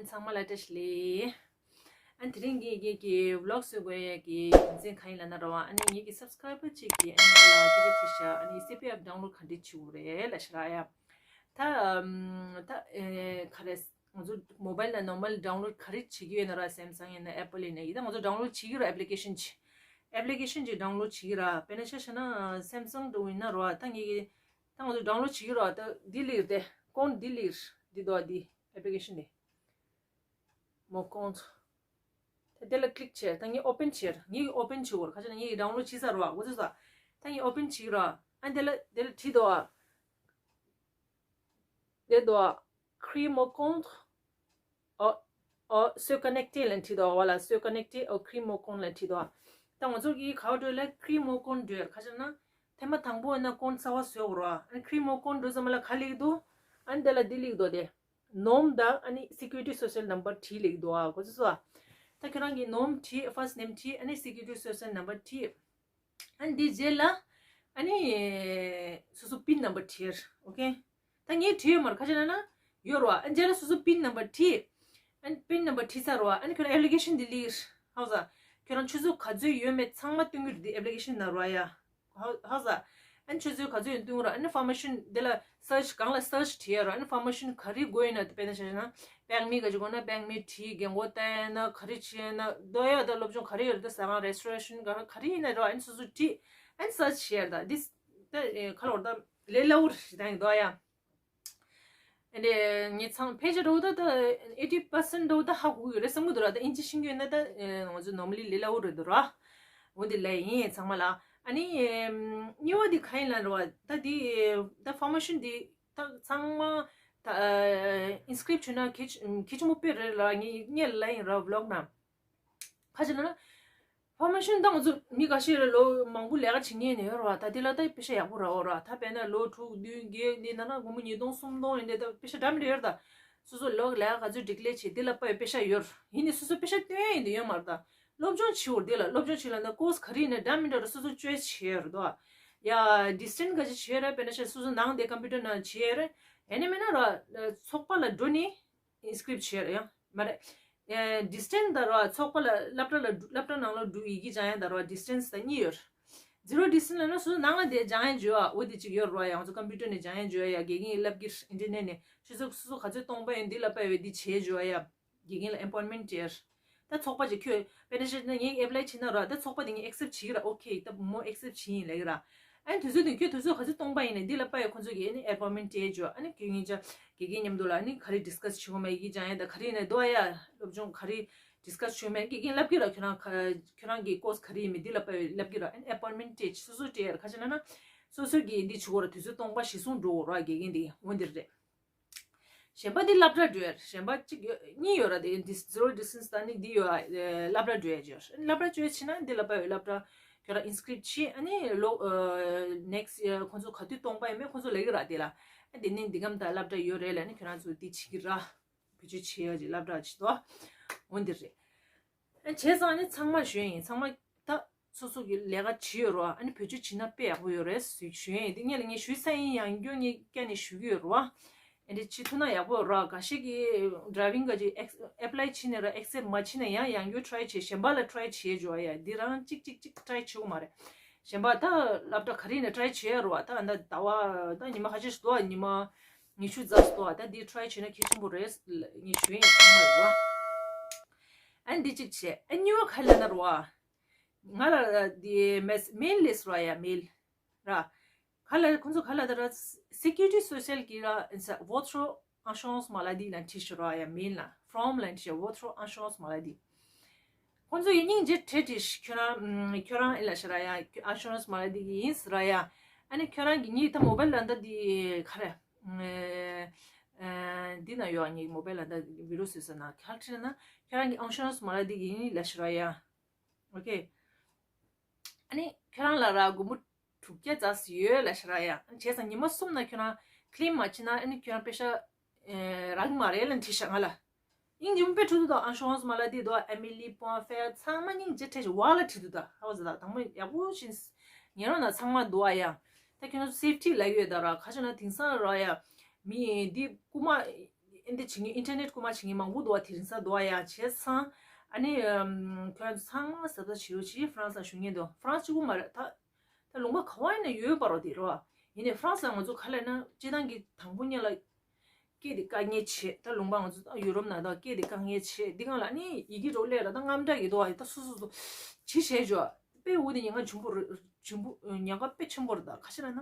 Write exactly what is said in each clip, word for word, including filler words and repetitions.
ཚང་མ་ལ་བཀྲ་ཤིས་བདེ་ལེགས། ཨ་ནི་དེ་རིང་གི་ངེད་ཀྱི་vlog བཟོ་དགོས་ཡས་ཀྱི་རྒྱུ་མཚན་གང་ཡིན་ལབ་ན་ར་བ། ཨ་ནི་ངེད་ཀྱི་subscriber གཅིག་གིས་ཨ་ནི་ང་ལ་སྐད་ཆ་དྲིས་ཤག་ཨ་ནི་CPF download ག་འདྲས་བྱེད་དགོས་རེད་ལབ་ཤག་ར་ཡ། ད་ཨམ་ད་ཨེ་ག་རེ། ང་ཚོ་mobile ལ་normal download ག་རེ་བྱེད་ཀྱི་ཡོད་ན་ར། Samsung ཡིན་ན་Apple ཡིན་ན་ཡིན། ད་ང་ཚོ་download བྱེད་ཀྱི་ར། application ཅིག application ཅིག་download བྱེད་ཀྱི་ར། དཔེར་ན་ཆ་བཞག་ན་Samsung འདྲ་བོ་ཡིན་ན་ར་བ། ད་ངེད་ཀྱི་ད་ང་ཚོ་download བྱེད་ཀྱི་ར། ད་འདི་ལིར་དེ་ཀོན་འདི་ལིར་འདི་འདུག་འདི་application དེ་མོ་ཀོན། ད་དེ་ལ་click བྱས། ད་ངས་open བྱས། ངས་open བྱེད་དགོས་ར། ཁ་ཅིག་ན་ངས་download བྱས་ཚར་བ་འགོ་ཚུགས་ས། ད་ངས་open བྱེད་ཀྱི་ར། ཨ་དེ་ལ་དེ་ལ་བྲིས་འདུག་ཨ། དེ་དོ། Créer mon compte au au se connecter ལ་འཁྲིད་དོ། བ་ལ་se connecter au Créer mon compte ལ་འཁྲིད་དོ། ད་ང་ཚོ་གི་ག་བ་འགྲོ་ལ་Créer mon compte འགྲོ་ཡར་ཁ་ཅིག་ན་ཐེངས་མ་དང་པོ་ཡིན་ན་ཀོན་གསར་བ་བཟོ་དགོས་ར། ཨ་Créer mon compte འགྲོ་ཙམ་ལ་ག་ལེགས་འདུག་ཨ་འདི་ལ་འདི་ལེགས་འདུག་དེ་nom དང་ཨ་ནི་sécurité sociale number བྲིས་ལེགས་འདུག་ཨ་གོ་ཚོད་སོ། ད་ཁྱོད་རང་གི་nom བྲིས། first name བྲིས། ཨ་ནི་sécurité sociale number བྲིས། ཨ་ནི་འདི་རྗེས་ལ་ཨ་ནི་སོ་སོ་pin number བྲིས། ཨོ་ཁེ། ད་ངས་བྲིས་ཡོད་མ་རེད། ཁ་ཅིག་ན་ན་ཡོད་རོ། ཨ་ནི་རྗེས་ལ་སོ་སོ་pin number བྲིས། ཨ་ནི་pin number བྲིས་ཚར་རོ། ཨ་ནི་ཁྱོད་application འདི་ལིར་ཧའོ་ཟ། ཁྱོད་རང་ཆུ་ཚོད་ག་ཚོད་ཡོད་མེད་ཚང་མ་སྟོན་གྱི་རེད། འདི་application ནང་རོ་ཡ། ཧའོ་ཧའོ་ཟ། ཨ་ནི་ཆུ་ཚོད་ག་ཚོད་ཡོད་སྟོན་རོ། ཨ་ནི་information འདི་ལ་search གང་ལ་search བྲིས་ཡ་རོ། ཨ་ནི་information ག་རེ་དགོས་ཡིན་ན། དཔེར་ན་ཆ་བཞག་ན་bank མི་ག་ཅིག་དགོས་ན་bank མི་བྲིས། རྒན་གོག་ལྟ་ཡ་ན་ག་རེ་བྱས་ན་འདོད་ཡ། ད་སློབ་སྦྱོང་ག་རེ་ཡོད་རེད། ད་ཟ་ཁང་registration ག་རེ་ག་རེ་ཡིན་ན་རོ། ཨ་ནི་སོ་སོ་བྲིས། ཨ་ནི་search བྱས་ཡ་ད་འདི་ད་ག་ལ་བར་ད་ལས་སླ་བོ་རེད་ད་ཡིན་འདོད་ཡ། ཨ་ནི་ངས་ཚང་ཕལ་ཆེར་འདྲ་བོ་ད་ད་eighty percent འདྲ་བོ་ད་ཧ་གོ་གི་ཡོད་རེད་བསམ་གི་འདུག་ར། ད་ཨིན་ཇི་ཤེས་ཀྱི་ཡོད་ན་ད་ང་ཚོ་normally ལས་སླ་བོ་རེད་འདུག་ར། འོ་འདི་ལས་ཡིན་ཚང་མ་ལ། ཨ་ནི་གཉིས་པ་འདི་ག་ཡིན་ལབ་ར་བ། ད་འདི་ད་information འདི་ད་ཚང་མ་ད་inscript བྱུང་ན་གལ་གལ་ཆེན་པོ་དཔེ་རེད་ལ། ངས་ངས་ལབ་ཡིན་ར་vlog ནང་། ཁ་ཅིག་ན་ན། information ད་ང་ཚོ་མི་འགའ་ཤས་རེ་ལོ་མང་པོ་ལས་ཀ་བྱེད་མཁན་ནས་ཡོད་ར་བ། ད་དེ་ལ་ད་པེ་ཤ་ཡག་པོ་རག་འོ་ར། ད་དཔེར་ན་ལོ་དྲུག་བདུན་བརྒྱད་འདི་ན་ན་སྒོར་མོ་ཉིས་སྟོང་སུམ་སྟོང་ཡིན་དེ་ད་པེ་ཤ་འདྲ་མི་འདྲ་ཡོད་ར། ད་སོ་སོ་ལོ་ལས་ཀ་ག་ཚོད་declare བྱེད་དེ་ལ་དཔག་པའི་པེ་ཤ་ཡོད་ར། ཡིན་ནི་སོ་སོ་པེ་ཤ་བཏོན་ཡིན་དེ་ཡོད་མ་རེད། ད་སློབ་སྦྱོང་བྱེད་འོ་དེ་ལ་སློབ་སྦྱོང་བྱེད་ལ་ན་course ག་རེ་ཡིན་ན་འདྲ་མི་འདྲ་ར་སོ་སོ་choice བྱེད་ཡོད་ར། ད་ཡ་distance ག་ཅིག་བྱེད་ར། དཔེར་ན་ཤ་སོ་སོ་ནང་དེ་computer ནང་བྱེད་ར། ཡིན་ནི་མིན་ན་ར་ཚོགས་པ་ལ་འགྲོ་ནི། inscript བྱེད་ཡ་མ་རེད། ཨེ་distance ད་ར་ཚོགས་པ་ལ་སློབ་གྲྭ་ལ་སློབ་གྲྭ་ནང་ལ་འགྲོ་ཡི་གེ་སྦྱང་ཡ་ད་ར་distance ད་གཉིས་ཡོད། zero distance ལ་ན་སོ་སོ་ནང་ལ་དེ་སྦྱང་ཡ་བྱོས་ཨ། འོ་དེ་གཅིག་ཡོད་ར། ཡང་ཚོ་computer ནས་སྦྱང་ཡ་བྱོས་ཡ། དགེ་རྒན་སློབ་གི་internet ནས་ཆུ་ཚོད་སོ་སོ་ག་ཚོད་སྟོང་པ་ཡོད་འདི་ལ་དཔག་པའི་འདི་བྱེད་བྱོས་ཡ། དགེ་རྒན་ལ་appointment སྤྲད། ད་ཚོགས་པ་ཅིག་ཁྱོད་དཔེར་ན་བཤད་ན་ངས་apply བྱེད་ན་ར། ད་ཚོགས་པ་དེ་ངས་accept བྱེད་ཀྱི་ར། okay ད་མོ་accept བྱེད་ཡིན་ལབ་ཀྱི་ར། ཨ་ནི་དུས་ཚོད་དེ་ཁྱོད་དུས་ཚོད་ག་ཚོད་སྟོང་པ་ཡིན་ནའི་འདི་ལ་དཔག་ཡོད་ཁོང་ཚོ་གིས་ཨ་ནི་appointment སྤྲད་བྱོས། ཨ་ནི་ཁྱོད་ངེད་ཅག་དགེ་རྒན་མཉམ་དུ་ལ་ཨ་ནི་ག་རེ་discuss བྱེད་དགོས་མ་ཡི་གེ་སྦྱང་ཡ་ད་ག་རེ་ཡིན་ན་འདུག་ཨ་ཡ། སློབ་སྦྱོང་ག་རེ་discuss བྱེད་མེད་དགེ་རྒན་ལབ་ཀྱི་ར། ཁྱོད་རང་ཁ་ཁྱོད་རང་གི་course ག་རེ་ཡིན་མིན་འདི་ལ་དཔག་ཡོད་ལབ་ཀྱི་ར། ཨ་ནི་appointment སྤྲད་སོ་སོ་སྤྲད་ཡ་ར། ཁ་ཅིག་ན་ན་སོ་སོ་གིས་འདི་བྱེད་དགོས་ར། དུས་ཚོད་སྟོང་པ་གཞི་བཟུང་འགྲོ་དགོས་ར། དགེ་རྒན་འདི་འོ་འདིར་རེད། གཞན་པ་འདི་སློབ་གྲྭ་འགྲོ་ཡ། གཞན་པ་གཅིག་ཡོད་གཉིས་ཡོད་ར། དེ་འདི་zero distance ད་ནི་འདི་ཡོད་ཨ། སློབ་གྲྭ་འགྲོ་ཡ་ཅིག་ཡོད། སློབ་གྲྭ་བྱོས་ཕྱིན་ན་འདི་ལ་དཔག་ཡོད་སློབ་གྲྭ་ཁྱོད་རང་inscript བྱེད། ཨ་ནི་ལོ་next year ཁོང་ཚོ་ག་དུས་སྟོང་པ་ཡིན་མིན་ཁོང་ཚོ་ལབ་ཀྱི་ར། དེ་ལ་ཨ་དེ་ནི་འདི་གམ་ད་སློབ་གྲྭ་ཡོད་རེད་ལབ་ནི་ཁྱོད་རང་ཚོ་འདི་བྱེད་ཀྱི་ར། བེད་སྤྱོད་བྱེད་ཡ་ཅིག་སློབ་གྲྭ་ཅིག་ཏོ། འོ་འདི་རེད། ཨ་བྱས་ཙང་ནི་ཚང་མ་ཞུ་ཡ་ཡིན། ཚང་མ་ད་སོ་སོ་གི་ལས་ཀ་བྱེད་ཡོད་རོ། ཨ་ནི་བེད་སྤྱོད་བྱེད་ན་དཔེ་ཡག་པོ་ཡོད་རེད་ཞུ་ཞུ་ཡ་ཡིན། འདི་ངས་ལ་ངས་ཞུས་ས་ཡིན། ཡང་བསྐྱར་ངས་བསྐྱར་ནས་ཞུ་གི་ཡོད་རོ། ཨ་ནི་བྱེད་ཐུབ་ན་ཡག་པོ་རོ། འགའ་ཤས་ཀྱིས་driving ག་ཅིག་apply བྱས་ནས་ར་accept མ་བྱས་ན་ཡང་ཡང་བསྐྱར་try བྱེད། གཞན་པ་ལ་try བྱེད་འཇོག་ཡ། འདི་རང་གཅིག་གཅིག་གཅིག་try བྱེད་དགོས་མ་རེད། གཞན་པ་ད་སློབ་གྲྭ་ག་རེ་ཡིན་ན་try བྱེད་ཡ་རོ། ད་ད་ཟླ་བ་ད་ཉི་མ་ཁ་ཤས་ཤིག་འདུག་ཉི་མ་ཉི་ཤུ་རྩ་ཤིག་འདུག་ད་འདི་try བྱས་ན་གལ་ཆེན་པོ་རེད་ངས་ཞུ་ཡིན། ཚང་མ་རོ། ཨ་ནི་འདི་གཅིག་བྱས། ཨ་གཉིས་པ་ག་རེ་ལབ་ན་རོ། ང་ལ་འདི་mail སླེབས་ར་ཡ། mail ར། ག་ལ་ཁོང་ཚོ་ག་ལ་ད་ར་sécurité sociale གི་ར་votre assurance maladie ལ་འཁྲིད་ཤོག་ར་ཡ། mail ལ་form ལ་འཁྲིད་ཤོག votre assurance maladie། ཁོང་ཚོ་ཡི་སྙིང་རྗེ་ཁྲེལ་ཏེ་ཁྱོད་རང་ཁྱོད་རང་ཨེ་ལ་ཤ་ར་ཡ། assurance maladie གི་ཡིན་ཟེར་ར་ཡ། ཨ་ནི་ཁྱོད་རང་གི་ངའི་ད་mobile ལ་ད་འདི་ག་རེ། འདི་ན་ཡོད། ངའི་mobile ལ་ད་video བཟོས་ས་ན་ག་ཁྲིད་ན་ཁྱོད་རང་གི་assurance maladie གི་ཡིན་ལ་ཤ་ར་ཡ། okay ཨ་ནི་ཁྱོད་རང་ལ་ར་སྒོར་མོ་དྲུག་བརྒྱ་ཙམ་ཡོད་ལབ་ཤག་ར་ཡ། བྱས་ཙང་ཉི་མ་གསུམ་ན་ཁྱོད་རང་claim མ་བྱེད་ན་ཨ་ནི་ཁྱོད་རང་པེ་ཤ་རག་གི་མ་རེད་ལབ་བྲིས་ཤག་ང་ལ། སྙིང་རྗེ་མོ་དཔེ་འཁྲུག་འདུག་ད་assurance maladie དོ། Amélie Poinfer ཚང་མ་སྙིང་རྗེ་ཁྲེལ་ཞིག་བ་ལ་བྲིས་འདུག་ད་ཧ་བ་ཟེར་ད་དང་པོ་ཡག་པོ་ཞིག་ཉེ་རང་ན་ཚང་མ་འདུག་ཨ་ཡ། ད་ཁྱོད་རང་safety ལབ་ཡོད་ད་ར། ཁ་ཤས་ན་དེང་སང་ར་ཡ་མི་འདི་རྐུ་མ་ ཨིན་དེ་བྱེད་མཁན་ཨིན་ཊར་ནེཊ་རྐུན་མ་བྱེད་མཁན་མང་པོ་འདུག་བ། དེ་རིང་སང་འདུག་བ་ཡ། བྱས་ཙང་ཨ་ནི་ཁྱོད་ཚང་མ་གཟབ་གཟབ་བྱེད་རོགས་གྱིས། ཧྥ་རན་སི་ལ་བཞུགས་མཁན་འདུག་ཧྥ་རན་སི་གཅིག་པུ་མ་རེད། ད་ད་ལུང་པ་ག་བ་ཡིན་ན་ཡོད་པ་རོ། དེ་རོ། ཡིན་ནའི་ཧྥ་རན་སི་ལ་ང་ཚོ་ག་ལ་ན་སྤྱི་བཏང་གི་དང་པོ་ཉིད་ལ་སྐད་དེ་དཀའ་ངལ་ཆེ། ད་ལུང་པ་ང་ཚོ་ད་ཡུ་རོབ་ནང་ད་སྐད་དེ་དཀའ་ངལ་ཆེ། འདི་གང་ལ་ནི་ཡི་གེ་རོ་ལས་ར་ད་རྔམ་དྲག་གི་འདུག་བ། ད་སོ་སོ་སོ་ཇི་བྱས་ཇོ། དཔེ་འུ་དེ་ཉེན་ཁ་ཆེན་པོ་རེད། ཆེན་པོ་ཉེན་ཁ་དཔེ་ཆེན་པོ་རེད། ད་ཁ་ཤས་ལ་ན་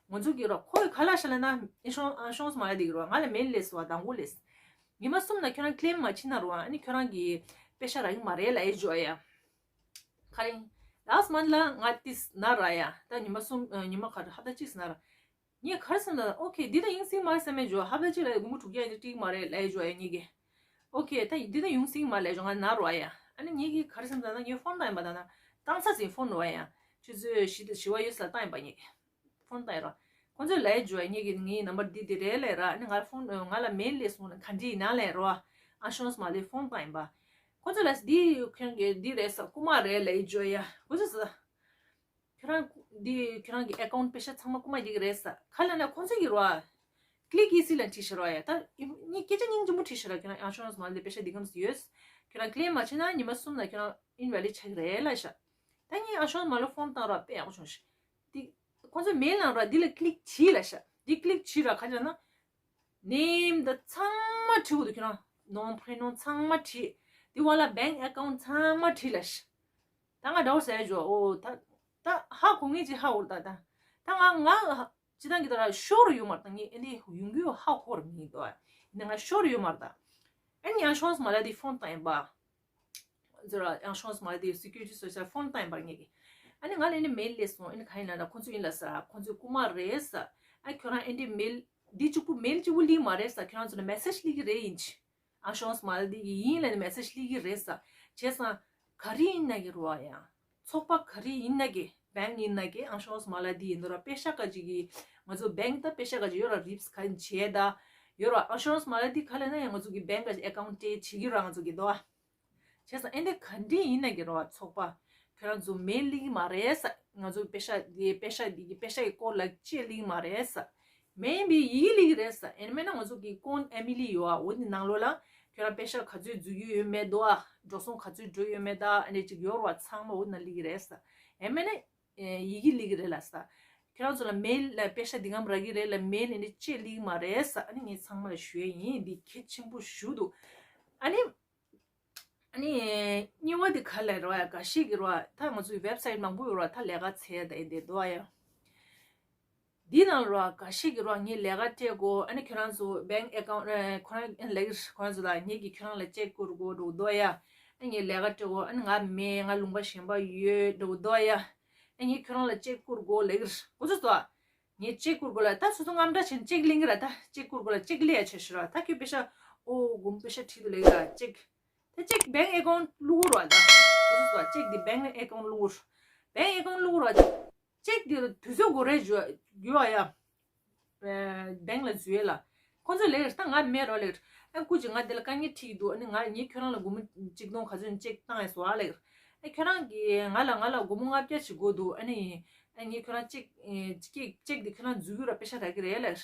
ང་ཚོ་གི་རོ་ཁོ་གི་ཁ་ལག་ཤ་ལ་ན་ཨེ་ཤོང་ཨ་ཤོང་སི་མ་ལ་དེ་གི་རོ། ང་ལ་མེལ་སླེབས་སོང་བ། དང་པོ་ལས། ཉི་མ་གསུམ་ན་ཁྱོད་རང་ཀི་ལེམ་མ་ཕྱིན་ན་རོ། ཨ་ནི་ཁྱོད་རང་གི་པེ་ཤ་རག་གི་མ་རེད་ལ་ཨེ་ཇོ་ཡ། ཁ་རིང་ལཱ་སི་མན་ལ་ང་ཏིས་ན་ར་ཡ། ད་ཉི་མ་གསུམ་ཉི་མ་ཁ་ཧབ་ཏ་གཅིག་ན་ར། ངས་ག་རེ་བསམ་ད། ཨོ་ཁེ་འདི་ད་ཡིན་སྲིད་མ་རེད་བསམ་མེད་ཇོ། ཧབ་ཏ་གཅིག་ལ་དགུང་མོ་དྲུག་བརྒྱ་ཡིན་ཏྲིག་མ་རེད་ལ་ཨེ་ཇོ་ཡ་ངེད་ཀྱི། ཨོ་ཁེ་ད་འདི་ད་ཡིན་སྲིད་མ་ལ་ཨེ་ཇོ་ང་ན་ར་ཡ། ཨ་ནི་ངེད་ཀྱི་ག་རེ་བསམ་ད་ན་ངས་ཕོན་བཏང་ཡིན་པ་ད་ན་བཏང་ས་ཟིན་ཕོན་རོ་ཡ། ཆུ་ཚོད་བཞི་དང་བཞི་བ་ཡོད་ས་བཏང་ཡིན་པ་ངེད་ཀྱི། ཕོན་བཏང་ཡིན་རོ། ཁོང་ཚོས་ལ་ཨེ་ཇོ་ཡ་ངེད་ཀྱི་ངའི་ནམ་བར་འདི་འདི་རེད་ལ་ར། ཨ་ནི་ང་ཕོན་ང་ལ་མེལ་སླེབས་སོང་ན་ག་འདྲི་ཡིན་ན་ལ་རོ། ཨ་ཤོང་སི་མ་ལ་ཕོན་བཏང་ཡིན་པ། ཁོང་ཚོས་ལ་འདི་ཁྱོད་ཀྱི་འདི་རེད་ས་རྐུན་མ་རེད་ལ་ཨེ་ཇོ་ཡ། ཁོང་ཚོས་ཁྱོད་རང་འདི་ཁྱོད་རང་གི་ཨེ་ཀའུན་ཊི་པེ་ཤ་ཚང་མ་རྐུན་མ་རྒྱག་གི་རེད་ས། ག་ལ་ན་ཁོང་ཚོས་ཀྱི་རོ། ཀི་ལིག་ཨི་སི་ལ་བྲིས་ཤག་རོ་ཡ། ད་ཨི་ནི་སྐད་ཆ་སྙིང་རྗེ་མོ་བྲིས་ཤག་ར། ཁྱོད་རང་ཨ་ཤོང་སི་མ་ལ་པེ་ཤ་འདི་གམ་སི་ཡོད། ཁྱོད་རང་ཀི་ལེམ་མ་བྱེད་ན་ཉི་མ་གསུམ་ན་ཁྱོད་རང་ཨིན་ཝེ་ལིཌ་ཆགས་ཀྱི་རེད་ལ་ཤག་ད་ངས་ཨ་ཤོང་སི་མ་ལ་ཕོན་བཏང་ར་དཔེ་ཡག་པོ་བྱུང་ཤག་འདི་ཁོང་ཚོས་མེལ་ནང་ར་འདི་ལ་ཀི་ལིག་བྱིས་ལ་ཤག་འདི་ཀི་ལིག་བྱིས་ར་ག་ཅག་ན། ནེམ་ད་ཚང་མ་བྲིས་འོ་དུ་ཁྱོད་རང་ནོམ་ཕེ་ནོམ་ཚང་མ་བྲིས། དེ་བ་ལ་བེང་ཨེ་ཀའུན་ཊི་ཚང་མ་བྲིས་ལ་ཤི། ད་ང་འདྲ་བོ་ཟེར་ཡ་ཇོ། ཨོ་ད་ད་ཧ་གོ་ངེས་ཅིག་ཧ་འོར་ད་ད། ད་ང་ང་སྤྱི་བཏང་གི་ད་ར་ཤོར་ཡོད་མ་རེད། ད་ངས་ཨེ་འདི་ཡོང་གི་ཡོད་ཧ་གོ་ར་མི་འདུག་ཨ་ནི་ང་ཤོར་ཡོད་མ་རེད་ད། ཨ་ནི་ཡང་ཤོང་སི་མ་ལ་དེ་ཕོན་བཏང་ཡིན་པ། ཟེར་བ་ཡང་ཤོང་སི་མ་ལ་དེ་སི་ཀུ་རི་ཊི་སོ་སི་ཕོན་བཏང་ཡིན་པར་ངེས་ཀྱི། ཨ་ནི་ང་ལ་ཨེ་འདི་མེལ་སླེབས་སོང་། ཨེ་འདི་ག་ཡིན་ལ་ན་ཁོང་ཚོ་ཡིན་ལ་ས་ཁོང་ཚོའི་རྐུན་མ་རེད་ས། ཨ་ཁྱོད་རང་ཨེ་འདི་མེལ་འདི་གཅིག་པུ་མེལ་གཅིག་པུ་སླེབས་མ་རེད་ས། ཁྱོད་རང་ཚོ་ལ་མེ་སེ་ཇི་སླེབས་ཀྱི་རེད་ཡིན་ཅི། ཨ་ཤོང་སི་མ་ལ་དེ་གི་ཡིན་ལ་ནི་མེ་སེ་ཇི་སླེབས་ཀྱི་རེད་ས། བྱས་ཙང་ག་རེ་ཡིན་ན་གི་རུ་བ་ཡང་། ཚོགས་པ་ག་རེ་ཡིན་ན་གི་བེང་ཡིན་ན་གི་ཨ་ཤོང་སི་མ་ལ་དེ་ཡིན་དོ་ར་པེ་ཤ་ག་ཅིག་གི་ང་ཚོ་བེང་ད་པེ་ཤ་ག་ཅིག་ཡོད་ར་རིབས་ག་བྱས་ད་ཡོད་ར། ཨ་ཤོང་སི་མ་ལ་དེ་ག་ལ་ན་ཡང་ང་ཚོ་གི་བེང་ག་ཅིག་ཨེ་ཀའུན་ཊི་བྱེད་ཀྱི་ར་ང་ཚོ་གི་དོ། བྱས་ཙང་ཨེ་འདི་ག་འདྲ་ཡིན་ན་གི་རོ་ཚོགས་པ། ཁྱོད་རང་ཚོ་མེལ་སླེབས་ཀྱི་མ་རེད་ས། ང་ཚོ་པེ་ཤ་འདི་པེ་ཤ་འདི་གི་པེ་ཤ་གི་སྐོར་ལ་ཅི་སླེབས་ཀྱི་མ་རེད་ས། མེན་པའི་ཡི་གེ་སླེབས་ཀྱི་རེད་ས། ཨེ་མེད་ན་ང་ཚོ་གི་ཀོན་ཨེ་མི་ལི་ཡོད་ཨ། འོ་འདི་ནང་ལོགས་ལ་ཁྱོད་རང་པེ་ཤ་ག་ཚོད་འཛུལ་གྱི་ཡོད་མེད་དོ་ཨ། འགྲོ་སོང་ག་ཚོད་འགྲོ་ཡོད་མེད་ད་ཨ་འདྲ་ཅིག་ཡོད་རོ་ཚང་མ་འོ་འདི་ན་སླེབས་ཀྱི་རེད་ས། ཨེ་མེད་ན་ཡི་གེ་སླེབས་ཀྱི་རེད་ལ་ས། ཁྱོད་རང་ཚོ་ལ་མེལ་ལ་པེ་ཤ་འདི་གམ་རག་གི་རེད་ལ་མེལ་ཨེ་འདྲ་ཅི་སླེབས་ཀྱི་མ་རེད་ས། ཨ་ནི་ངས་ཚང་མ་ལ་ཞུ་ཡ་ཡིན། འདི་གལ་ཆེན་པོ་ཞུ་འདུག་ཨ་ནི། ཨ་ནི། གཉིས་པ་དེ་ག་ལ་རོ་ཡ། འགའ་ཤས་ཀྱི་རོ་ད་ང་ཚོའི་ཝེབ་སའིཊ་མང་པོ་ཡོད་རོ་ད་ལས་ཀ་བྱས་ད་ཡིན་དེ་འདུག་ཨ་ཡ། འདི་ནང་རོ་འགའ་ཤས་ཀྱི་རོ་ངས་ལས་ཀ་སྤྲད་གོ་ཨ་ནི་ཁྱོད་རང་ཚོ་བེང་ཨེ་ཀའུན་ཨེ་ཁོ་རང་ཨེ་ལས་ཀྱི་ཁོ་རང་ཚོ་ལ་ངས་ཀྱི་ཁྱོད་རང་ལ་ཅེག་བསྐུར་གོ་འགྲོ་འདུག་ཨ་ཡ། ཨ་ངས་ལས་ཀ་སྤྲད་གོ་ཨ་ནི་ང་མེད་ང་ལུང་པ་གཞན་པ་ཡོད་འགྲོ་འདུག་ཨ་ཡ། ཨ་ངས་ཁྱོད་རང་ལ་ཅེག་བསྐུར་གོ་ལས་ཀྱི་ཁོ་ཚོ་ཚོ་ཨ། ངས་ཅེག་བསྐུར་གོ་ལ་ད་སོ་སོ་རྔམ་དྲག་བྱས་ནས་ཅེག་ལེན་གྱི་ར་ད་ཅེག་བསྐུར་གོ་ལ་ཅེག་ལེན་ཡ་བྱས་ཤི་ར་ད་ཁྱོད་པེ་ཤ་ཨོ་དགོང་པེ་ཤ་ཁྲིད་དུ་ལས་ཀྱི་ར་ཅེག་ད་ཅེག་བེང་ཨེ་ཀའུན་ཊི་བླུག་གོ་ར་ད། ཁོ་ཚོ་ཚོ་ཅེག་དེ་བེང་ཨེ་ཀའུན་ཊི་བླུག་གོ་བེང་ཨེ་ཀའུན་ཊི་བླུག་གོ་ར་ཅེག་དེ་དུས་ཚོད་འགོར་རེ་ཡོད་ཡ། བེང་ལ་འཛུལ་ཡས་ལ། ཁོ་ཚོས་ལས་ཀྱི་ར་ད་ང་མེད་རོ་ལས་ཀྱི་ར་ཨ་སྐུ་མཁྱེན་ང་འདི་ལ་དཀའ་ངལ་འཕྲད་ཀྱི་འདུག་ཨ་ནི་ང་ངས་ཁྱོད་རང་ལ་སྒོར་མོ་གཅིག་སྟོང་ག་ཚོད་ཅེག་བཏང་ཡས་སོ་ཨ་ལས་ཀྱི་ར། ཨ་ཁྱོད་རང་གིས་ང་ལ་ང་ལ་སྒོར་མོ་ལྔ་བརྒྱ་ཞིག་དགོས་འདུག་ཨ་ནི། ཨ་ངས་ཁྱོད་རང་ཅེག་ཅེག་ཅེག་དེ་ཁྱོད་རང་འཛུལ་གྱི་ར་པེ་ཤ་རག་གི་རེད་ལས་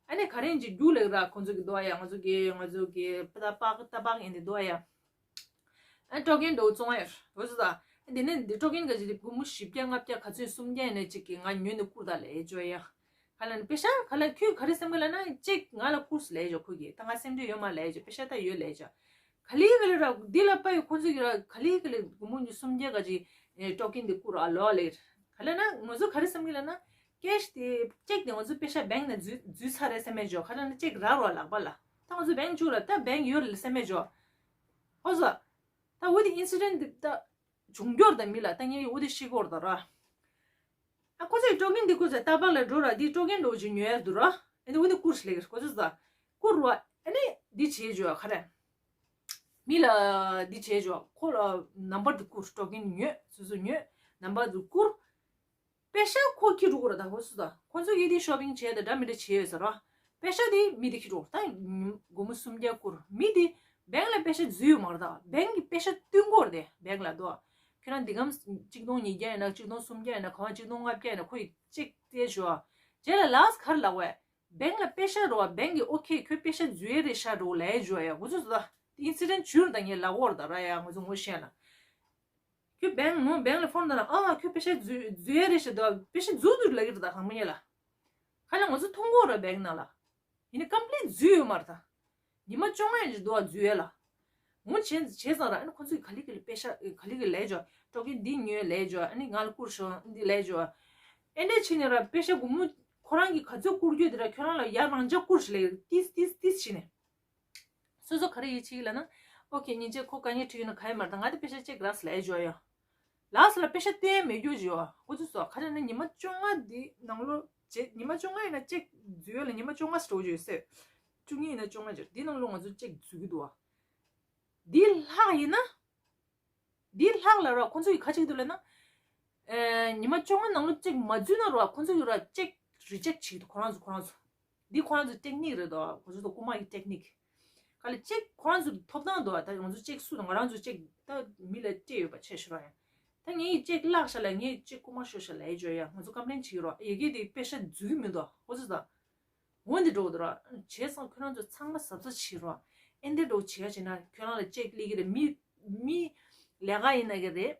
ཀྱི་ར། ཨ་ནི་ག་རེ་ཡིན་ཅིག་རྒྱུགས་ལས་ཀྱི་ར་ཁོ་ཚོ་གི་འདུག་ཨ་ཡ། ང་ཚོ་གི་ང་ཚོ་གི་ཏ་པག་ཏ་པག་ཡིན་དེ་འདུག་ཨ་ཡ། ཨ་ཊོ་ཀེན་འདྲ་བོ་བཙོང་ཡ་རེད་འོ་ཙི་ད། ཨ་དེ་ནས་འདི་ཊོ་ཀེན་ག་ཅིག་དེ་སྒོར་མོ་བཞི་བརྒྱ་ལྔ་བརྒྱ་ག་ཚོད་སུམ་བརྒྱ་ཡིན་ན་ཅིག་གི་ང་ཉོས་ནས་བསྐུར་ད་ལས་ཨེ་ཅོ་ཡ། ག་ལ་ནི་པེ་ཤ་ག་ལ་ཁྱོད་ག་རེ་བསམ་གི་ལ་ན་ཅེག་ང་ལ་བསྐུར་སི་ལས་ཨེ་ཅོ་ཁོ་གི་ད་ང་སེམས་ཁྲལ་ཡོད་མ་ལས་ཨེ་ཅོ་པེ་ཤ་ད་ཡོད་ལས་ཨེ་ཅོ། ག་ལི་ག་ལི་ར་འདི་ལ་པ་ཡི་ཁོ་ཚོ་གི་ར་ག་ལི་ག་ལི་སྒོར་མོ་ཉི་སུམ་བརྒྱ་ག་ཅིག་ཨེ་ཊོ་ཀེན་འདི་བསྐུར་ཨ་ལོ་ལེ། ག་ལ་ན་ང་ཚོ་ག་རེ་བསམ་གི་ལ་ན་ཀེཤ་དེ་ཅེག་དེ་ང་ཚོ་པེ་ཤ་བེང་ནང་འཛུལ་འཛུལ་ཚར་རེད་བསམ་མེད་ཇོ། ག་ལ་ན་ཅེག་རག་རོ་ལག་པ་ལ་ད་ང་ཚོ་བེང་བཅུག་ལ་ད་བེང་ཡོད་རེད་བསམ་མེད་ཇོ། ཧོ་ཟ། ད་འོ་དེ་ཨིན་སི་ཌེན་ཊི་དེ་ད་བྱུང་རྒྱུ་རེད་ད་མི་ལ་ད་ངས་འོ་དེ་ཤེས་གོ་རེད་ད་ར། ཨ་ཁོ་ཚོས་ཊོ་ཀེན་འདི་བསྐུར་ཚེ་ཏ་པག་ལ་འགྲོ་ར་འདི་ཊོ་ཀེན་འགྲོ་བཞིན་ཉོ་ཡ་འདུག་ར། ཨ་ནི་འོ་ནི་བསྐུར་ཞིག་ལེགས་ཁོ་ཚོས་ད་བསྐུར་ར་ཨ་ནི་འདི་བྱེད་བྱོས་ག་རེ། མི་ལ་འདི་བྱེད་བྱོས་ཁོ་ལ་ནམ་བར་འདི་བསྐུར་ཊོ་ཀེན་ཉོས་སོ་སོ་ཉོས་ནམ་བར་འདི་བསྐུར། པེ་ཤ་ཁོ་ཁྱི་འགྲོ་གོ་ར་ད་ཁོ་ཚོས་ད་ཁོ་ཚོ་ཡི་འདི་ཤོ་པིང་བྱས་ད་འདྲ་མི་འདྲ་བྱས་ཡོད་ས་ར། པེ་ཤ་འདི་མི་འདི་ཁྱི་འགྲོ་ད་སྒོར་མོ་སུམ་བརྒྱ་བསྐུར་མི་འདི་བེང་ལ་པེ་ཤ་འཛུལ་ཡོད་མ་རེད་ད་བེང་གི་པེ་ཤ་བསྟུན་གོ་ར་དེ་བེང་ལ་དོ། ཁྱོད་རང་འདི་གམ་གཅིག་སྟོང་ཉིས་བརྒྱ་ཡིན་ན་གཅིག་སྟོང་སུམ་བརྒྱ་ཡིན་ན་གང་བ་གཅིག་སྟོང་ལྔ་བརྒྱ་ཡིན་ན་ཁོ་ཡི་གཅིག་སྟེར་ཞོ། རྗེས་ལ་ལགས་གར་ལག་བས་ བེང་ལ་པེ་ཤ་རོ་བ་བེང་གི་ཨོ་ཁེ་ཁྱོད་པེ་ཤ་འཛུལ་ཡས་རེད་ཤག་རོ་ལས་ཇོ་ཡ་འུ་ཚོ་ཟ་ཨིན་སི་ཌེན་ཊི་བྱུང་ད་ངས་ལ་འོར་ད་ར་ཡ་འུ་ཚོ་ངོ་ཤེས་ལ། ཁྱོད་བེང་ངོ་བེང་ལ་ཕོན་ད་ན་ཨ་ཁྱོད་པེ་ཤ་འཛུལ་འཛུལ་ཡས་རེད་ཤག་ད་པེ་ཤ་འཛུལ་འདུག་ལ་གིར་ད་གང་མ་ཉེ་ལ། ཁ་ལ་ང་ཚོ་མཐོང་གོ་ར་བེང་ནང་ལ། ཡིན་ནི་ཀམ་པི་ལིཊ་འཛུལ་ཡོད་མ་རེད་ད། ཉི་མ་བཅོ་ལྔ་ཡིན་ཅི་འདུག་ཨ་འཛུལ་ཡས་ལ། ངོ་བྱས་བྱས་ཙང་ར་ཨ་ནི་ཁོ་ཚོས་ག་ལི་གི་ལ་པེ་ཤ་ག་ལི་གི་ལས་ཇོ་ཊོ་ཀན་འདི་ཉོས་ལས་ཇོ་ཨ་ནི་ང་ལ་བསྐུར་ཤོག་འདི་ལས་ཇོ། ཨེ་འདྲས་བྱས་ནས་ར་པེ་ཤ་སྒོར་མོ་ཁོ་རང་གི་ག་ཚོད་བསྐུར་རྒྱུ་དེ་ར་ཁྱོད་རང་ལ་ཡར་རང་འཇགས་བསྐུར་ཞིག་ལས་ཏིས་ཏིས་ཏིས་བྱས་ནས། སོ་སོ་ག་རེ་ཡིད་ཆེས་ལ་ན། ཨོ་ཁེ་སྙིང་རྗེ་ཁོ་དཀའ་ངལ་འཕྲད་ཡོད་ན་ག་ཡེ་མ་རེད་ད་ང་དེ་པེ་ཤ་ཅེག་རག་སི་ལ་ཨེ་ཇོ་ཡ། ལགས་སི་ལ་པེ་ཤ་སྟོན་མེད་རྒྱུ་ཇོ་ཡ་ཁོ་ཚོ་སོ་ཁ་ཆ་ན་ཉི་མ་བཅོ་ལྔ་འདི་ནང་ལོ་ཇེ་ཉི་མ་བཅོ་ལྔ་ཡིན་ན་ཅེག་འཛུལ་ཡོད་ལ་ཉི་མ་བཅོ་ལྔ་སི་འགྲོ་ཇོ་ཡོད་སེ། བཅུ་གཉིས་ཡིན་ན་བཅོ་ལྔ་ཇོ་འདི་ནང་ལོ་ང་ཚོ་ཅེག་འཛུལ་གི་འདུག་བ། འདི་ལྷག་ཡིན་ན། འདི་ལྷག་ལ་ར་ཁོ་ཚོ་ཡི་ཁ་ཅིག་འདུག་ལ་ན། ཨེ་ཉི་མ་བཅོ་ལྔ་ནང་ལོ་ཅེག་མ་འཛུལ་ན་ར་ཁོ་ཚོ་ཡི་ར་ཅེག་རི་ཇེག་བྱེད་ཀྱི་འདུག་ཁོ་རང་ཚོ་ཁོ་རང་ཚོ། འདི་ཁོ་རང་ཚོ་ཊེག་ནིག་རེད་དོ། ཁོ་ཚོ་དང་རྐུ་མ་ཡི་ཊེག་ནིག་ག་ལ་ཅེག་ཁོ་རང་ཚོ་ཐོབ་ཐང་དོ། ད་ང་ཚོ་ཅེག་སུ་དང་ང་རང་ཚོ་ཅེག་ད་མི་ལ་སྤྲད་ཡོད་པ་ཆེ་ཤོས་ར་ཡང་། ད་ངས་ཡི་ཅེག་བརླག་ཤ་ལ་ངས་ཅེག་རྐུ་མ་ཤོར་ཤ་ལ་ཨེ་ཇོ་ཡ་ང་ཚོ་ཀམ་པི་ལེན་བྱེད་ཀྱི་རོ་ཡི་གེ་དེ་པེ་ཤ་འཛུལ་གི་མི་འདུག་ཁོ་ཚོ་ད། འོན་ཏེ་འགྲོ་འདུག་ར། བྱས་ཙང་ཁྱོད་རང་ཚོ་ཚང་མ་གཟབ་གཟབ་བྱེད་རོགས། ཨེ་འདྲས་འགྲོ་བྱེད་ཡ་བྱེད་ན་ཁྱོད་རང་ལ་ཅེག་སླེབས་ཀྱི་རེད། མི་མི་ལས་ཀ་ཡིན་ན་གི་རེད།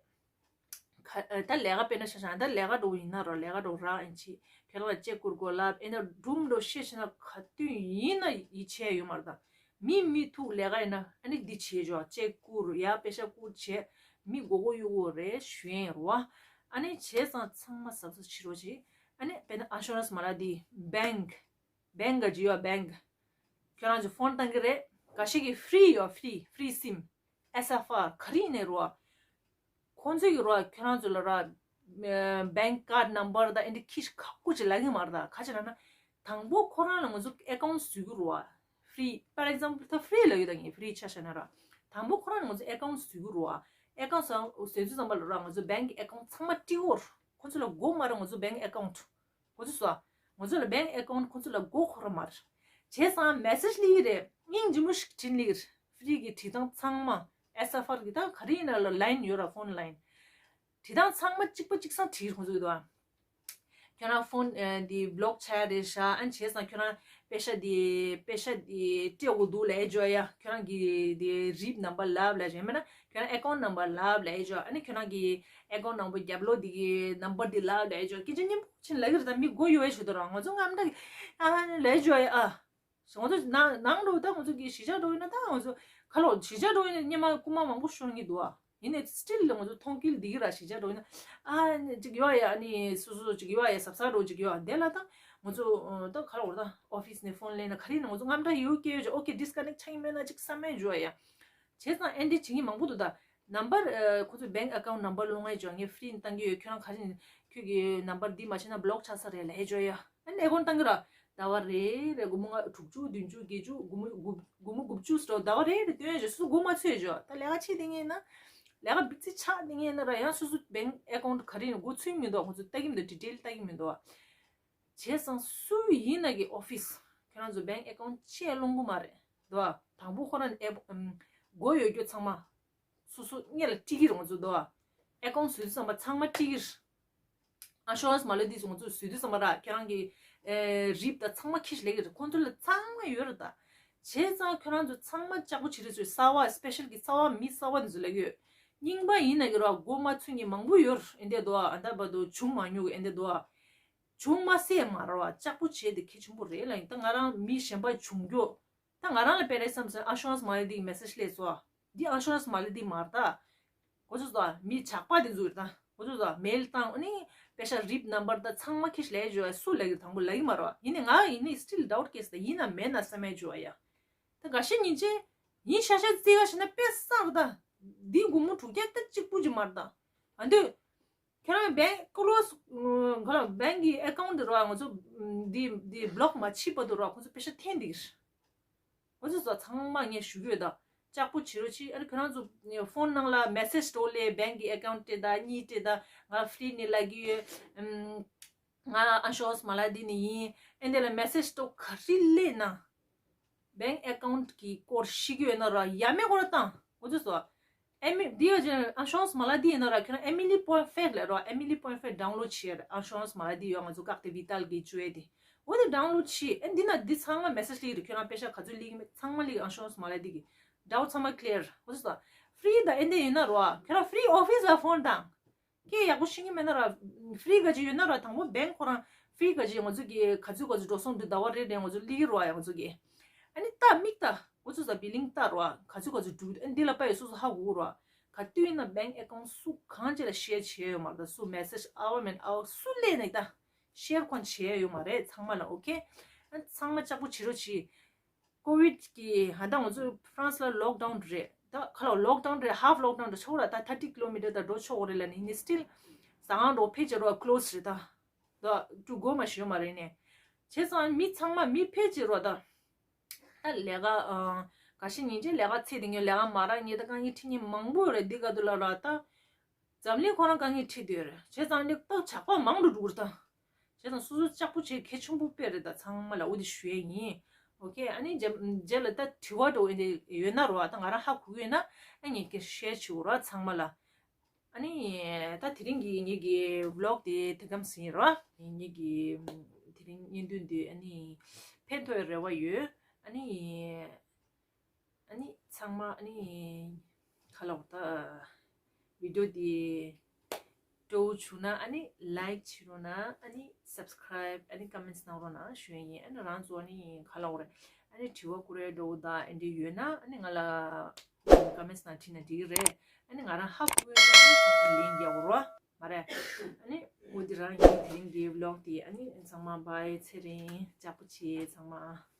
ཁ་ཨ་ད་ལས་ཀ་དཔེར་ན་ཆ་བཞག་ན་ད་ལས་ཀ་འགྲོ་ཡིན་ན་རོ་ལས་ཀ་འགྲོ་རག་ཨེ་ཆི་ཁྱོད་རང་ལ་ཅེག་བསྐུར་དགོས་ལབ་ཨེ་འདྲས་སྒྲུང་འགྲོ་བཤད་བྱས་ན་ག་དུས་ཡིན་ན་ཡིད་ཆེས་ཡོད་མ་རེད་ད། མི་མི་ཐུག་ལས་ཀ་ཡིན་ན་ཨ་ནི་འདི་བྱེད་ཆོག་ཅེག་བསྐུར་ཡ་པེ་ཤ་བསྐུར་བྱས་མི་མགོ་སྐོར་གཡུག་དགོས་རེད་ཞུ་ཡིན་རོ། ཨ་ནི་བྱས་ཙང་ཚང་མ་གཟབ་གཟབ་བྱེད་རོགས་བྱེད། ཨ་ནི་དཔེར་ན་ཨ་ཤོ་རན་སི་མ་ལ་འདི་བེང་། བེང་ག་ཇི་ཡོད་བེང་། ཁྱོད་རང་ཚོ་ཕོན་བཏང་གི་རེད། འགའ་ཤས་ཀྱིས་ཧྥི་རི་ཡོད་ཧྥི་རི་ཧྥི་རི་སིམ། ཨེས་ཨེཕ་ཨར་ག་རེ་ཡིན་ནའི་རོ། ཁོང་ཚོས་ཀྱི་རོ་ཁྱོད་རང་ཚོ་ལ་ར། བེང་ཀ་ཁཌ་ནམ་བར་དང་ཨེ་འདྲ་ཁྱི་ཁག་པོ་ཅིག་ལབ་ཀྱི་མ་རེད་ད་ག་ཅི་ལབ་ན། དང་པོ་ཁོ་རང་ལ་ང་ཚོ་ཨེ་ཀའུན་ཊི་བཟོ་གི་རོ། ཧྥི་རི་ཕོར་ཨེག་ཛམ་པལ་ད་ཧྥི་རི་ལབ་ཡོད་ད་ངས་ཧྥི་རི་ཆ་བཞག་ན་ར། དང་པོ་ཁོ་རང་ལ་ང་ཚོ་ཨེ་ཀའུན་ཊི་བཟོ་གི་རོ། ཨེ་ཀའུན་ཊི་བཟོ་དུས་ཙམ་པ་ལ་ར་ང་ཚོ་བེང་གི་ཨེ་ཀའུན་ཊི་ཚང་མ་སྤྲད་ཡོད། ཁོ་ཚོ་ལ་དགོས་མ་རེད་ང་ཚོ་བེང་གི་ཨེ་ཀའུན་ཊི། ཁོ་ཚོ་སོ། ང་ཚོ་ལ་བེང་ཨེ་ཀའུན་ཁོ་ཚོ་ལ་མགོ་འཁོར་མ་རེད། བྱས་ཙང་མེ་སེཇ་སླེབས་ཀྱི་རེད། སྙིང་རྗེ་མོ་ཞིག་བྲིས་སླེབས་ཀྱི་རེད། ཧྥི་རི་གི་བྲིས་སྟངས་ཚང་མ་ཨེས་ཨེཕ་ཨར་གི་ད་ག་རེ་ཡིན་ན་ལ་ལ་ཡིན་ཡོད་ར་ཕོན་ལ་ཡིན། བྲིས་སྟངས་ཚང་མ་གཅིག་པ་གཅིག་སང་བྲིས་ཁོ་ཚོ་གི་འདུག་ཨ། ཁྱོད་རང་ཕོན་འདི་བི་ལོག་ཆགས་རེད་ཤག་ཨ་ནི་བྱས་ཙང་ཁྱོད་རང་པེ་ཤ་འདི་པེ་ཤ་འདི་སྤྲད་དགོས་འདུག་ལབ་ཨེ་ཇོ་ཡ། ཁྱོད་རང་གི་འདི་རིབ་ནམ་བར་ལབ་ལབ་ཨེ་ཇོ་ཡ་མིན་ན། ཁྱོད་རང་ཨེ་ཀའུན་ཊི་ནམ་བར་ལབ་ལབ་ཨེ་ཇོ། ཨ་ནི་ཁྱོད་རང་གི་ཨེ་ཀའུན་ཊི་ནམ་བར་རྒྱབ་ལོགས་འདི་གི་ནམ་བར་འདི་ལབ་ལབ་ཨེ་ཇོ། སྐད་ཆ་སྙན་པོ་ཕྱིན་ལབ་ཀྱི་རེད། ད་མི་མགོ་གཡོག་ཨེ་ཞུ་དོ་རང་ང་ཚོ་རྔམ་དྲག་གི་ཨ་ལབ་ཨེ་ཇོ་ཨེ་ཨ། ང་ཚོ་ནང་ནང་འགྲོ་ད་ང་ཚོ་གི་གཞིས་ཆགས་འགྲོ་ཡིན་ན་ད་ང་ཚོ་ཁ་ལོ་གཞིས་ཆགས་འགྲོ་ཡིན་ན་སྙེ་མ་རྐུ་མ་མང་པོ་ཤོར་གྱི་འདུག་ཨ། ཡིན་ནའི་སི་ཊིལ་ལ་ང་ཚོ་མཐོང་ཁུལ་འདི་གི་ར་གཞིས་ཆགས་འགྲོ་ཡིན་ན་ཨ་ཅིག་ཡོད་ཡ་ཨ་ནི་སོ་སོ་ཅིག་ཡོད་ཡ་གཟབ་གཟབ་འགྲོ་ཅིག་ཡོད་དེ་ལ་ད་ང་ཚོ་ད་ཁ་ལོ་ད་ཨོ་ཕི་སི་ནས་ཕོན་ལེན་ན་ག་རེ་ཡིན་ན་ང་ཚོ་རྔམ་དྲག་ཡོད་སྐད་ཡོད་ཅིག་ཨོ་ཁེ་ཌི་སི་ཀ་ནེག་ཆགས་ཀྱི་མེད་ན་ཅིག་བསམ་མེད་འཇོག་ཡ། བྱས་ཙང་ཨེ་འདྲས་བྱེད་མཁན་མང་པོ་འདུག་ད། ནམ་བར་ཁོ་ཚོས་བེང་ཨེ་ཀའུན་ཊི་ནམ་བར་སློང་ཡས་ཅོ་ངས་ཧྥི་རི་བཏང་གི་ཡོད། ཁྱོད་རང་ག་རེ་ཁྱོད་ཀྱི་ནམ་བར་འདི་མ་བྱས་ན་བི་ལོག་ཆགས་ས་རེད་ལབ་ཡས་ཅོ་ཡ། ཨ་ནི་ཨེ་ཀའུན་ཊི་བཏང་གི་ར། ཟླ་བ་རེ་རེ་སྒོར་མོ་ལྔ་དྲུག་ཅུ་བདུན་ཅུ་བརྒྱད་ཅུ་སྒོར་མོ་དགུ་སྒོར་མོ་དགུ་བཅུ་ཟེར་ཟླ་བ་རེ་རེ་སྟོན་ཡས་ཅོ་སུ་སྒོར་མ་ཚོས་ཅོ། ད་ལས་ཀ་བྱེད་དེ་ངས་ན། ལས་ཀ་བི་ཛི་ཆགས་དེ་ངས་ན་ར་ཡང་སོ་སོ་བེང་ཨེ་ཀའུན་ཊི་ག་རེ་ཡིན་མགོ་ཚོས་མི་འདུག་ཁོ་ཚོ་ལྟ་གི་མི་འདུག་ཌི་ཊེལ་ལྟ་གི་མི་འདུག་བྱས་ཙང་སུ་ཡིན་ན་གི་ཨོ་ཕི་སི་ཁྱོད་རང་ཚོ་བེང་ཨེ་ཀའུན་ཊི་ཅེ་སློང་གི་མ་རེད་འདུག་དང་པོ་ཁོ་རང་ཨེ་སྒོ་ཡོད་རྒྱུ་ཚང་མ། སོ་སོ་སྔོན་ལ་སྤྲད་ཀྱི་རེད་ང་ཚོ་དོ། ཨེ་ཀའུན་ཊི་བཟོས་དུས་ཙམ་པ་ཚང་མ་སྤྲད་ཀྱི་རེད། ཨ་ཤོ་རན་སི་མ་ལོས་དུས་སུ་ང་ཚོ་བཟོས་དུས་ཙམ་པ་ར་ཁྱེད་རང་གི་ཨེ་རིབ་དང་ཚང་མ་ཁྱི་ཞིག་ལེགས་ཀྱི་རེད། ཁོང་ཚོ་ལ་ཚང་མ་ཡོད་རེད་ད། བྱས་ཙང་ཁྱོད་རང་ཚོ་ཚང་མ་ལྕགས་པོ་བྱེད་རེས་བཟོས། གསར་པ་སི་པེ་ཤལ་གྱི་གསར་པ་མི་གསར་པ་འདི་ཚོ་ལེགས་ཡོད། རྙིང་པ་ཡིན་ན་གི་ར་སྒོ་མ་ཚུད་མཁན་མང་པོ་ཡོད་རེད། ཨེ་འདྲས་དོ་ཨ་ད་བར་དུ་བྱུང་མ་མྱོང་གི་ཨེ་འདྲས་དོ་ཨ། བྱུང་མ་སྲིད་མ་རེད་བ། ལྕགས་པོ་བྱས་དེ་གལ་ཆེན་པོ་རེད་ལ་ཡིན་ད་ང་རང་མི་གཞན་པ་བྱུང་རྒྱུ། ད་ང་རང་ལ་དཔེ་རེད་བསམ་སོང་ཨ་ཤོ་རན་སི་མ་ལེ་དི་གི་མེ་སེ་ཇི་སླེབས་སོང་། འདི་ཨ་ཤོ་རན་སི་མ་ལེ་དི་མ་རེད་ད། ཁོ་ཚོ་ཚོ་མི་ཇག་པ་དེ་ཚོ་རེད་ད། ཁོ་ཚོ་ཚོ་མེལ་བཏང་ཨ་ནི་པེ་ཤ་རིབ་ནམ་བར་ད་ཚང་མ་ཁྱི་ཞིག་ལས་བྱོས་སུ་ལས་ཀྱི་དང་པོ་ལས་ཀྱི་མ་རེད་བ། ཡིན་ནི་ང་ཡིན་ནི་སི་ཊིལ་ཌའུ་ཊི་སྐྱེས་ད་ཡིན་ན་མེད་ན་བསམ་མེད་བྱོས་ཡ། ད་འགའ་ཤས་ཉིན་བྱེད་ཡིན་ཤ་ཤ་རྩི་ག་ཤི་ན་དཔེ་བསགས་ད། འདི་སྒོར་མོ་དྲུག་བརྒྱ་ད་གཅིག་པུ་ཅིག་མ་རེད་ད། ཨ་འདོད། ཁྱེད་རང་བེང་ཀོ་ལོ་སི་ག་ལ་བེང་གི་ཨེ་ཀའུན་ཊི་དེ་རོ་ང་ཚོ་འདི་འདི་བི་ལོག་མ་བྱེད་བར་དུ་རོ་ཁོ་ཚོ་པེ་ཤ་འཐེན་འདི་གིར། ཁོ་ཚོ་ཚོ་ཚང་མ་ངས་ཞུ་གི་ཡོད་ད། ལྕགས་པོ་བྱེད་རོགས་བྱེད། ཨ་ནི་ཁྱེད་རང་ཚོ་ཕོན་ནང་ལ་མེ་སེ་ཇི་འགྲོ་ལས་བེང་གི་ཨེ་ཀའུན་ཊི་སྤྲད་ད་གཉིས་སྤྲད་ད་ང་ཧྥི་རི་ནས་ལབ་ཀྱི་ཡོད། ང་ཨ་ཤོ་རན་སི་མ་ལེ་དི་ནས་ཡིན། ཨེ་འདི་ལ་མེ་སེ་ཇི་འགྲོ་ག་རེ་སླེབས་ན། བེང་ཨེ་ཀའུན་ཊི་གི་སྐོར་ཤེས་ཀྱི་ཡོད་ན་ར་ཡ་མེད་སྐོར་བཏང་། འོ་ཙི་སོ། ཨེ་མི་འདི་ཡོད་ཅན་ཨ་ཤོ་རན་སི་མ་ལེ་དི་ཡིན་ན་ར་ཁྱོད་རང་ཨེ་མི་ལི་པོན་ཕེར་ལ་རོ། ཨེ་མི་ལི་པོན་ཕེར་ཌའུན་ལོཌ་བྱེད་ཡ་རེད། ཨ་ཤོ་རན་སི་མ་ལེ་དི་ཡོད་ང་ཚོ་ཀར་ཏེ་བི་ཏལ་གི་བཅོལ་ཡ་དེ། འོ་དེ་download་བྱས། ཨ་འདི་ན་འདི་ཚང་མ་message་སླེབས་ཀྱི་རེད། ཁྱོད་རང་པེ་ཤ་ག་ཚོད་སླེབས་ཀྱི་མེད་ཚང་མ་སླེབས་ཀྱི། insurance་མ་ལབ་འདི་གི་doubt་ཚང་མ་clear། འོ་ཙི་ད་free་ད་ཨེ་འདི་ཡོད་ན་རོ། ཨ་ཁྱོད་རང་free office་ལ་phone་བཏང་། ཁྱེད་ཡག་པོ་ཤེས་ཀྱི་མེད་ན་ར། free་ག་ཅིག་ཡོད་ན་ར། དང་པོ་bank་ཁོ་རང་free་ག་ཅིག་ང་ཚོ་གི་ག་ཚོད་ག་ཚོད་འགྲོ་སོང་འདི་ཟླ་བ་རེ་རེ་ང་ཚོ་སླེབས་ཀྱི་རོ། ཨ་ང་ཚོ་གི་ཨ་ནི་ད་མིག་ད་འོ་ཙི་ད་billing་ད་རོ། ཨ་ག་ཚོད་ག་ཚོད་འགྲོ་ཨ་འདི་ལ་དཔེ་སོ་སོ་ཧ་གོ་རོ། ཨ་ག་དུས་ཡིན་ན་bank account་སུ་གང་ཅི་ལ་share་བྱས་ཡོད་མ་རེད། ད་སུ་message་ཨ་བ་མེན་ཨ་བ་སུ་ལས་ནས་ད་share་ཁོ་བྱས་ཡོད་མ་རེད་ཚང་མ་ལ། okay། ཨ་ཚང་མ་ལྕགས་པོ་བྱེད་རོགས་གྱིས། COVID་གི་ཧ་ད་ང་ཚོ་France་ལ་lockdown་རེད། ད་ཁ་ལོ་lockdown་རེད། half lockdown་རེད། ཆོག་ར་ད་thirty kilometre་ད་འགྲོ་ཆོག་རེད་ལ་ནི་ནི་still་ཟ་ཁང་འགྲོ་ཕལ་ཆེར་རོ་close་རེད་ད། ད་to go་མ་ཞུ་མ་རེད་ནས། བྱས་ཙང་མི་ཚང་མ་མི་ཕལ་ཆེར་རོ་ད། ད་ལས་ཀ་ཨ་ག་ཤེད་ཉིན་བྱེད་ལས་ཀ་ཚེ་འདི་ངས་ལས་ཀ་མ་རག་ངས་ད་དཀའ་ངལ་འཕྲད་མཁན་མང་པོ་ཡོད་རེད། འདི་ག་དུ་ལ་ར་ད། འཛམ་གླིང་ཁོ་རང་དཀའ་ངལ་འཕྲད་དུས་རེད། བྱས་ཙང་ནི་ད་ཇག་པ་མང་དུ་འགྲོ་གི་རེད་ད། བྱས་ཙང་སོ་སོ་ལྕགས་པོ་བྱེད་གལ་ཆེན་པོ་དཔེ་རེད་ད་ཚང་མ་ལ་འོ་དེ་ཞུ་ཡས་ཡིན། okay། ཨ་ནི་རྗེས་རྗེས་ལ་ད་དྲི་བ་འདྲ་བོ་འདི་ཡོད་ན་རོ། ད་ང་རང་ཧ་གོ་གི་ཡོད་ན་ཨ་ངས་ཀྱི་share་བྱེད་དགོས་ར་ཚང་མ་ལ། ཨ་ནི་ད་དེ་རིང་གི་ངེད་ཀྱི་vlog་དེ་དེ་ཙམ་ཟིན་རོ། ངེད་ཀྱི་དེ་རིང་བརྙན་ཐུང་འདི་ཨ་ནི་ཕན་ཐོགས་རེ་བ་ཡོད། ཨ་ནི། ཨ་ནི་ཚང་མ་ཨ་ནི་ཁ་ལོག་ད་video་འདི་སྤྲོ་བོ་བྱུང་ན་ཨ་ནི་like་བྱེད་རོགས་གནང་། ཨ་ནི་subscribe་ཨ་ནི་comments་གནང་རོགས་གནང་ཞུ་ཡས་ཡིན། ཨ་ནི་རང་ཚོ་ཨ་ནི་ཁ་ལོག་རེད། ཨ་ནི་དྲི་བ་བཀོད་རེས་འདྲ་བོ་དང་ཨ་འདྲ་ཡོད་ན་ཨ་ནི་ང་ལ་comments་ནང་བྲིས་ན་འགྲིག་གི་རེད། ཨ་ནི་ང་རང་ཧ་གོ་ཡོད་ན་ཨ་ནི་ཚང་མ་ལན་རྒྱག་རོགས་མ་རེད། ཨ་ནི་འོ་འདི་རང་ཡིན། དེ་རིང་འདི་vlog་འདི་ཨ་ནི་ཚང་མ་bye། ཚེ་རིང་ལྕགས་པོ་བྱེད་ཚང་མ།